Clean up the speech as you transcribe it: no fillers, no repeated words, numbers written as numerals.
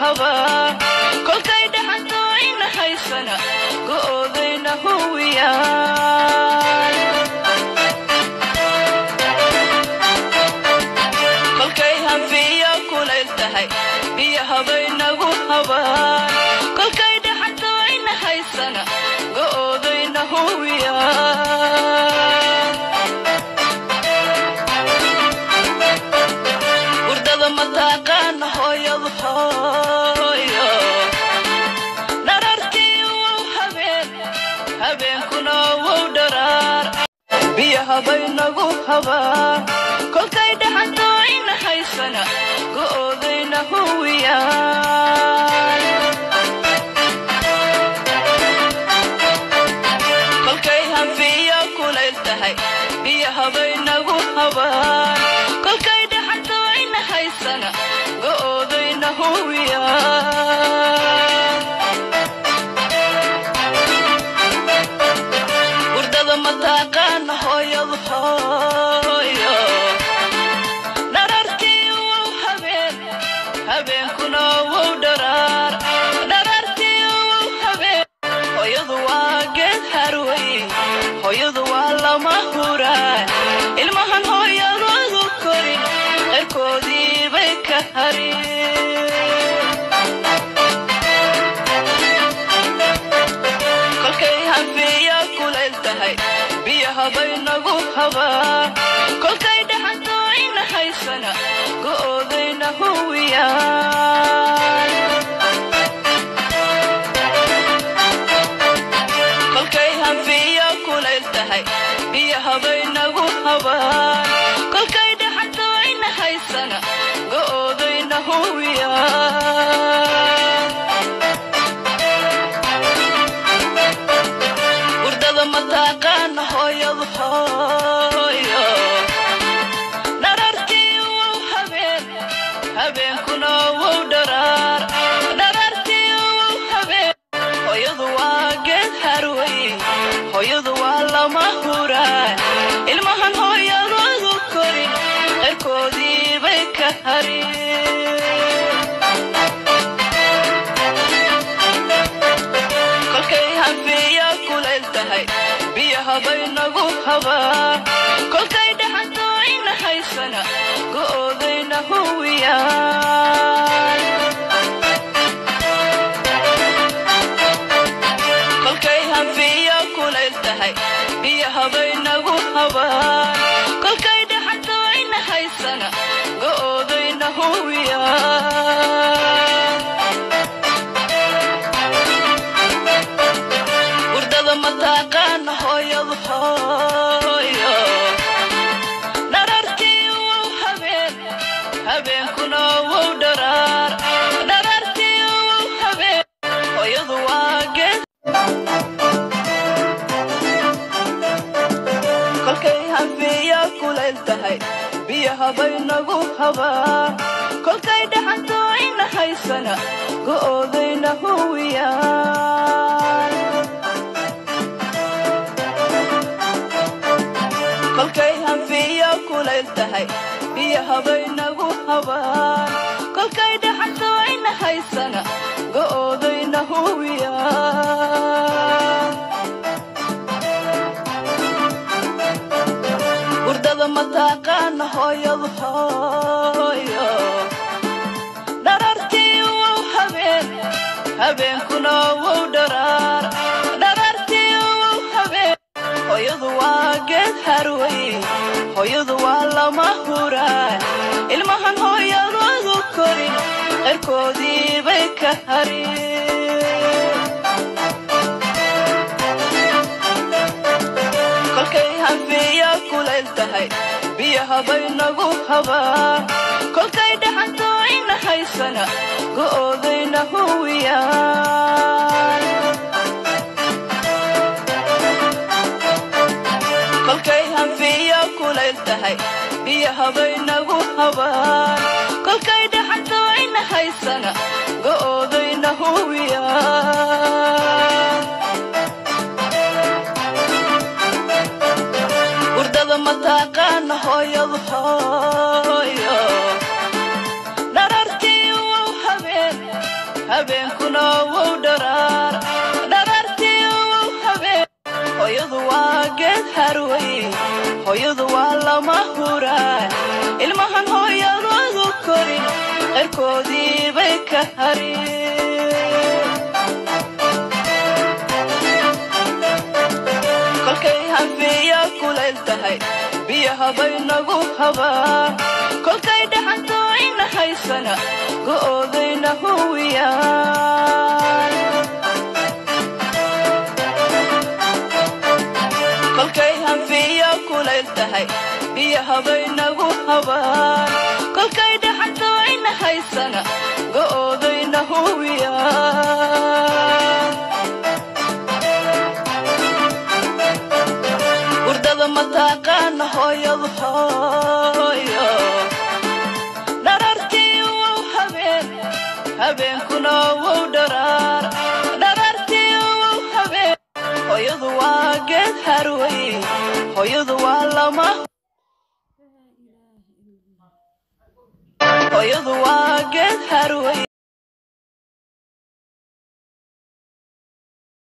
Habaa kolkay dhaxanto ina haysana go'oodayna huwiyaan. Kolkay hanfiya kulayl tahay biyahabay nagu habaan, kolkay dhaxanto ina haysana go'oodayna huwiyaan. Hurdada mataqaan hooyadu hooyo, dharartii wow habeen, habeenkuna wow dharaar, biyahabay nagu habaan, kolkay dhaxanto ina haysana go'oodayna huwiyaan. Kolkay hanfiya kulayl tahay biyahabay nagu habaan, kolkay dhaxanto ina haysana go'oodayna huwiyaan. Hurdada mataqaan hooyadu hooyo, dharartii wow habeen, habeenkuna wow dharaar, dharartii wow habeen. Hooyadu waa geed harwey, hooyadu waa lama huraan, ilmahan hooyadoodu korin qayrkoodii bay ka harin. Kolkay hanfiya kulayl tahay biyahabay nagu habaan, kolkay dhaxanto ina haysana go'oodayna huwiyaan. Kolkay hanfiya kulayl tahay biyahabay nagu habaan, kolkay dhaxanto ina haysana go'oodayna huwiyaan. Hurdada mataqaan hooyadu hooyo, dharartii wow habeen, habeenkuna wow dharaar, dharartii wow habeen. Hooyadu waa geed harwey, hooyadu waa lama huraan, ilmahan hooyadoodu korin qayrkoodii bay ka harin. Kolkay hanfiya kulayl tahay biyahabay nagu habaan, kolkay dhaxanto ina haysana go'oodayna huwiyaan. Kolkay hanfiya kulayl tahay biyahabay nagu habaan, kolkay dhaxanto ina haysana go'oodayna huwiyaan. Hurdada mataqaan hooyadu hooyo, dharartii wow habeen, habeenkuna wow dharaar, dharartii wow habeen. Hooyadu waa geed. Kolkay hanfiya kulayl tahay biyahabay nagu habaan, kolkay dhaxanto ina haysana go'oodayna huwiyaan. Kolkay hanfiya kulayl tahay biyahabay nagu habaan, kolkay dhaxanto ina haysana go'oodayna huwiyaan. Hurdada mataqaan hooyadu hooyo, dharartii wow habeen, habeenkuna wow dharaar, dharartii wow habeen. Hooyadu waa geed harwey, hooyadu waa lama huraan, ilmahan hooyadoodu korin qayrkoodii bay ka harin. Kolkay hanfiya kulayl tahay biyahabay nagu habaan, kolkay dhaxanto ina haysana go'oodayna huwiyaan. Kolkay hanfiya kulayl tahay biyahabay nagu habaan, kolkay dhaxanto ina haysana go'oodayna huwiyaan. Hurdada mataqaan hooyadu hooyo, dharartii wow habeen, Hooyadu waa geed harwey, hooyadu waa lama huraan. Ilmahan hooyadoodu korin, qayrkoodii bay ka harin. Kolkay hanfiya kulayl tahay, biyaha bay nagu habaan. Kolkay dhaxantooyna haysana, go'oodayna huwiyaan. Kolkay hanfiya kulayl tahay, biyaha bay nagu habaan. Kolkay dhaxantooyna haysana, go'oodayna huwiyaan. Hurdada mataqaana hooyadu, hooyo dharartii wow habeen, habeenkuna wow dharaar. Dharartii wow habeen. Hooyadu waa geed harwey, hooyadu waa lama, hooyadu waa geed harwey.